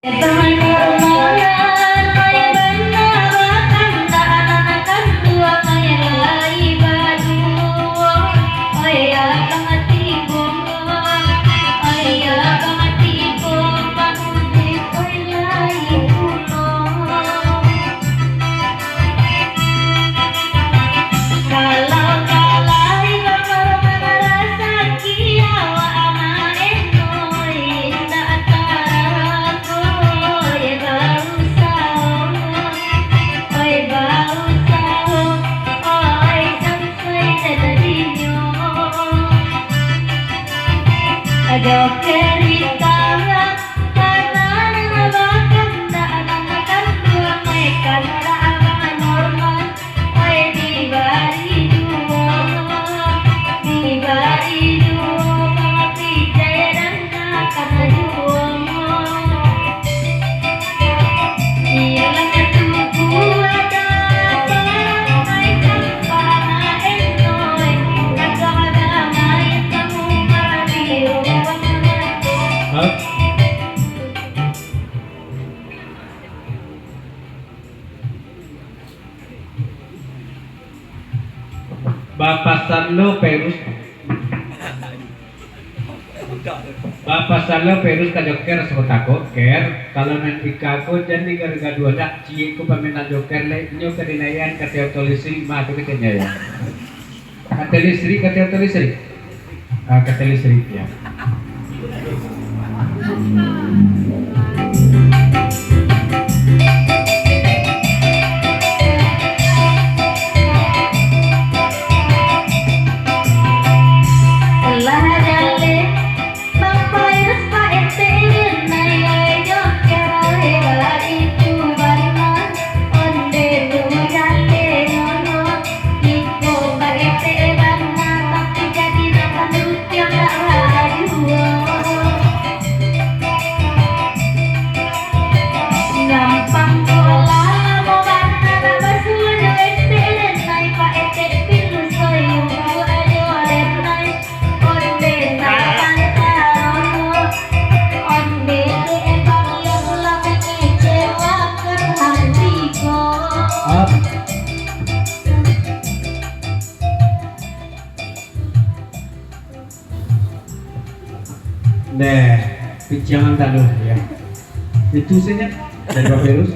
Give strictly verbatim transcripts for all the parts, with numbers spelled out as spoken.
Kalau kalai bakorban rasaki awak anak eno, indak tarako, oi, bausaho, oi, bausaho, oi, sampai jadinyo. Ajo kerita. Bapasan lo Perus. Bapasan lo Perus ka Joker sabanta ko, Ker, kalau nan ika ko jan digaduah-gaduah dak, ciek ko pamainan Joker le, inyo ka dinaiakan ka tiok listrik, mah tu keceknyo yo. Ka tiok listrik, ka tiok listrik. Ah, ka tiok listrik, ya. Lah jaleh. Neh, pinciangan talu, ya. Itu saja dari Bapak Irus.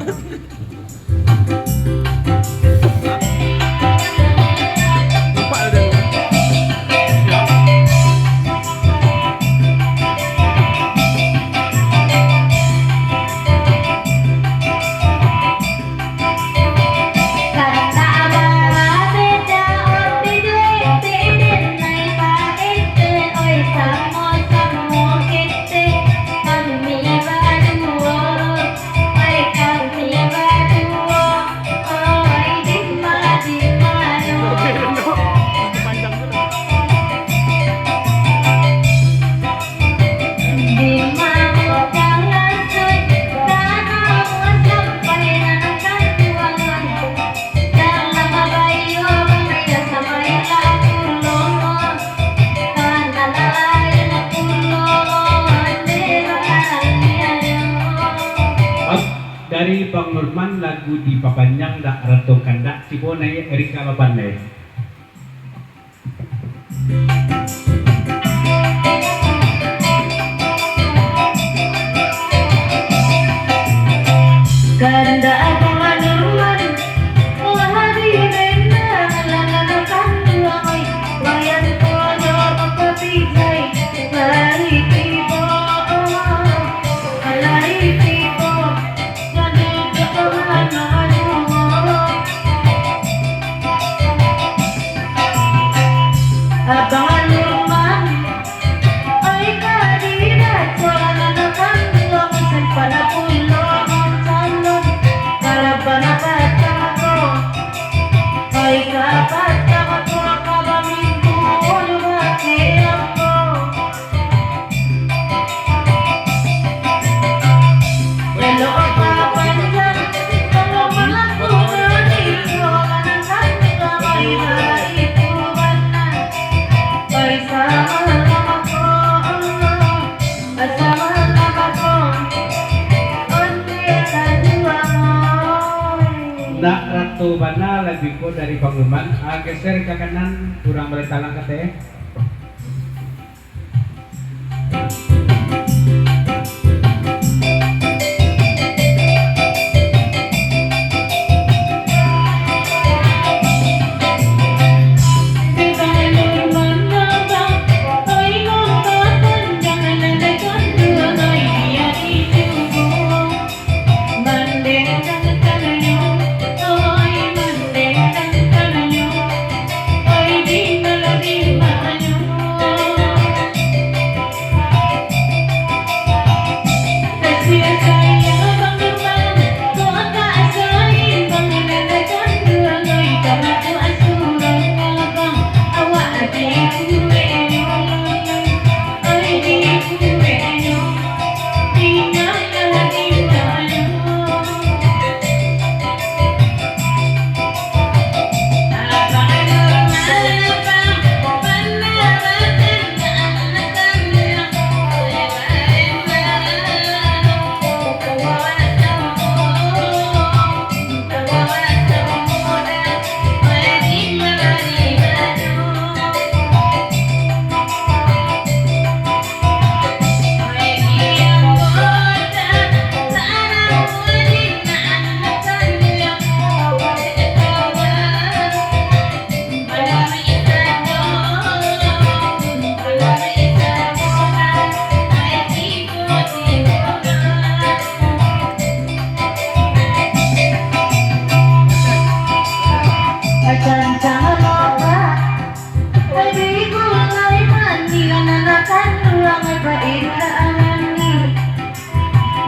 Dari Bang Nurman, lagu dipapanjang dak rato kandak, cubo naiak Rika Lapan deh. Kandak Abang Nurman, lah di rendang, lah kanduang, oi, wayang kodo mapatijai, lai tibo, lai tibo. Ratu bana labiah ko dari pangumuman, ah, geser ka kanan, kurang baleh talang kateh.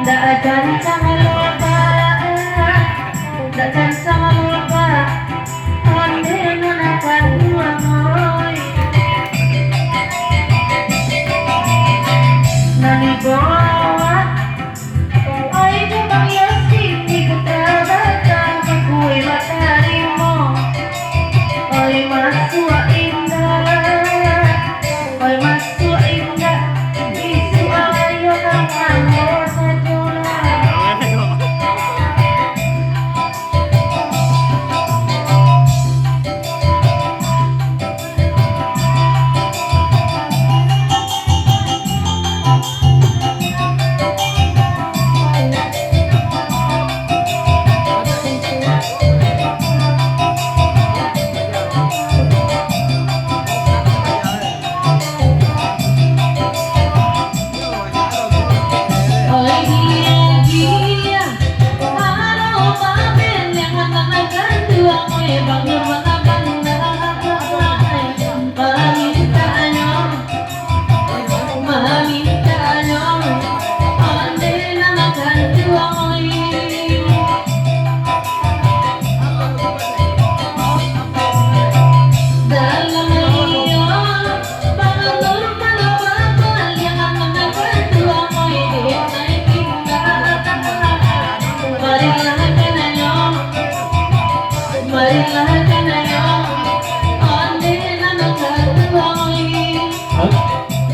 Ndak kancang lobak, ndak kancang lobak, ondeh nan akan buang, oi. Nan dibawa, oi, jo Bang Yasin di Kota Batam, kue batarimo, oi, masuak indak. Oi, masuak indak, bisuak ayo ka ambo sajolah.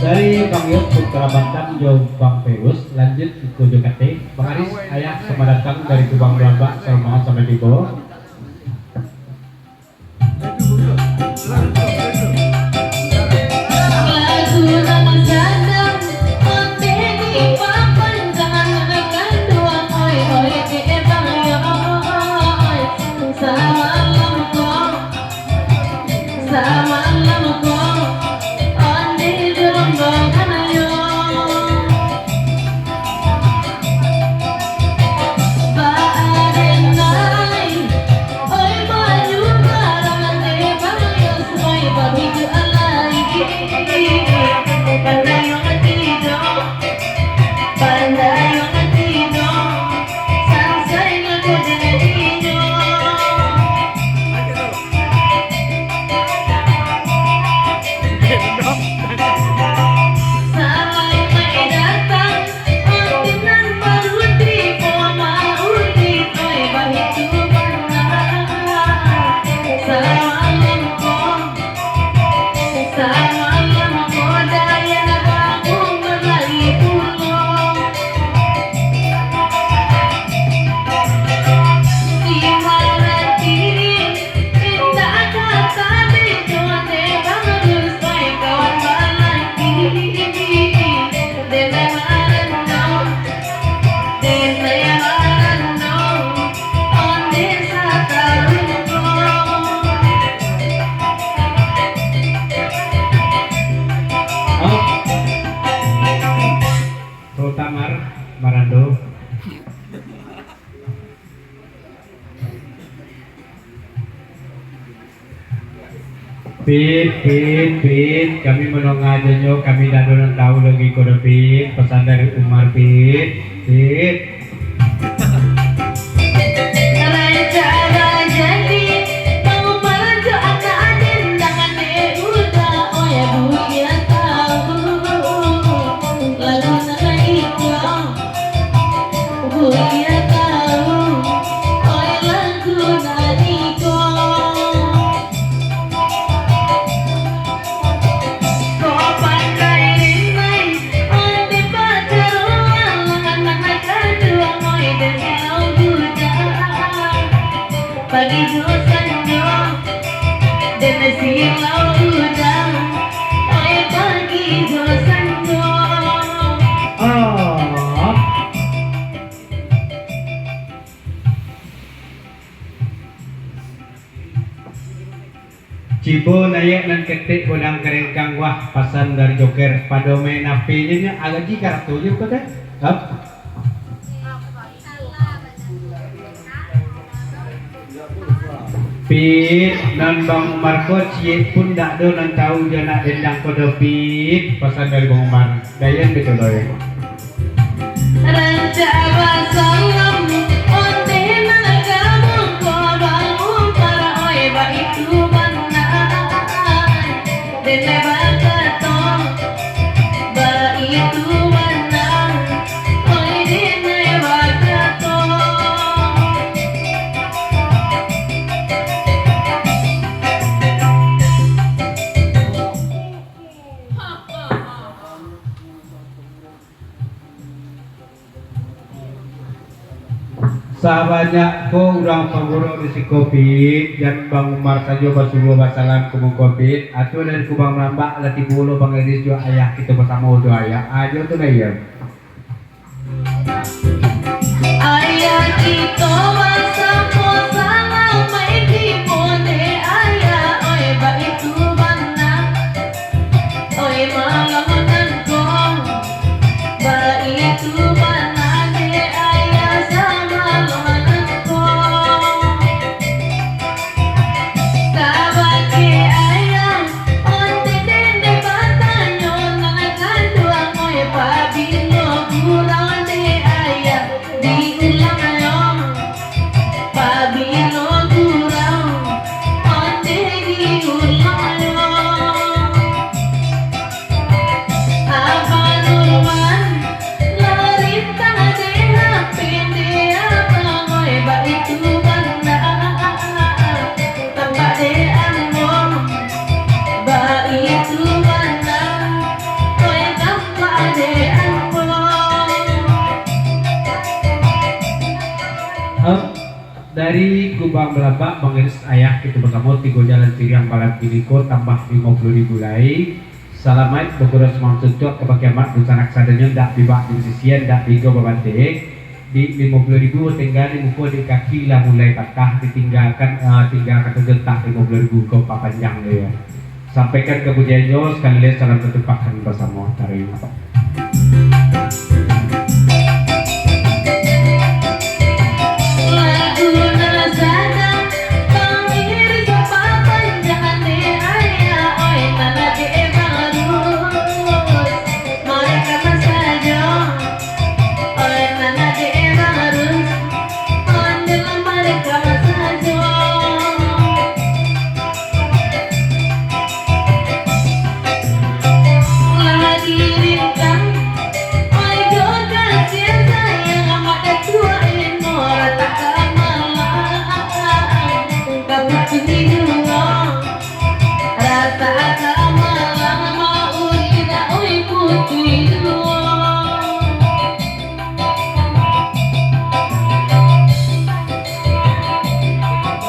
Dari Bang Yos Putra Batam jo Bang Ferus, lanjut iko jo kateh. Bang Aris, ayah, selamat datang dari Kubang Belambak, selamat sampai tibo. Pit, Pit, Pit, kami mandonga jo nyo, kami dak ado nan tahu lai ko doh, Pit. Pasan dari Umar, Pit. Pit. Rancak bajadi, Bang Umar jo anak aden, dangan dek Uda, oi, buliah tahu. Lagu nan iko, buliah tahu, oi, lagu nan iko. Ko pandai rinai, ati pacaruan, anak kanduang, oi, dek Uda, Uda. Pagi jo sanjo, den silau Uda, oi, pagi jo sanjo. Ah. Cibo naiak nan ketek, godang karengkang, wah, pasan dari Joker. Pado main H P nyo, nyo agaji karato jo, bukan, teh? Hap? Pit, nan Bang Umar ko ciek pun dak ado nan tahu jo anak dendang ko doh, Pit, pasan dari Bang Umar. Dayan betul, oi. Rancak basalam, ondeh nan gabung ko Bang Umar, oi, baitu bana. Denai bakato, baitu bana, oi, denai bakato. Sabanyak ko urang pangurus di siko, Pit, jan Bang Umar sajo basuruah basalam ka muko, Pit. Atu dari Kubang Malambak lah tibo lo Bang Iris jo ayah kito basamo tu, ayah. Ajo tu lah, iyo. Ayah kito basamo salamaik di pondek ayah, oi, baitu bana. Oi, malam nangko, baitu bana dek ayah, samalam nangko. Sabagai ayah, ondeh den batanyo, nan kanduang, oi, pabilo gurau dek ayah, diulang lo. Pabilo gurau, ondeh diulang lo. Abah Nurman, larintang dek H P dek abang, oi, baitu bana. Tampak dek ambo, baitu bana, oi, tampak dek ambo. Hap, dari Kubang Malambak, Bang Iris ayah kito basamo, tigo jalan Ciriang malam kini ko, tambah limo puluah ribu lai. Salamaik bagudo sumang tuntuak, ka bakiamat dunsanak sadonyo, ndak dibak di sisian, ndak diigo babante. Di limo puluah ribu tingga di muko, di kaki lah mulai patah, ditinggakan, eh, tinggakan sajo tah limo puluah ribu ko papanjang dek yo. Sampaikan kapujiannyo, sakali lai salam satu pakan basamo, taruih. Lagu nan sadang Bang Iris papanjang dek ayah, oi, nan dek Bang Rus. Mareka sajo, oi, nan dek Bang Rus, ondeh mareka sajo. Lah dirintang, oi, jo kasiah sayang, amak datuak ino ratak ka malang, ka putuih duo, ratak ka malang, maulid, oi, putuih duo.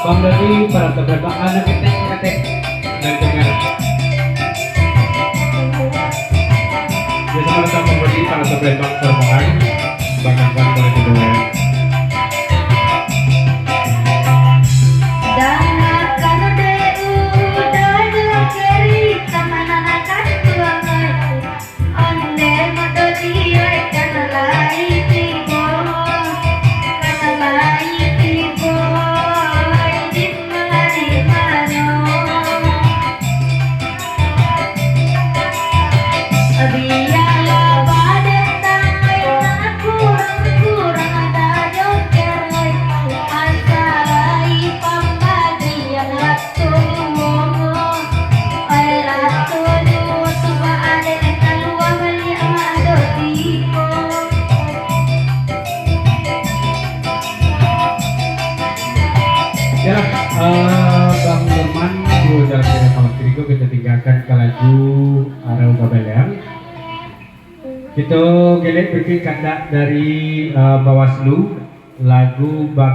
Bang Dodi, para tebelakang, anak ketek, ketek. Dari dengar. Biasa pada sama Bang Dodi, para tebelakang, termohon. Bang Hasan, para kedua. Dangakan dek Uda jo Keri, kamanakan tuangan. Ondeh mato diai, kan lai tibo, kan lai tibo, lai di ma-, di mano. Yalah, eh, Bang Leman, duo dalam kira waktu ko kita tinggalkan ka lagu Arau Babaleang. Kita gelek bukik kandak dari eh, Bawaslu, lagu Bang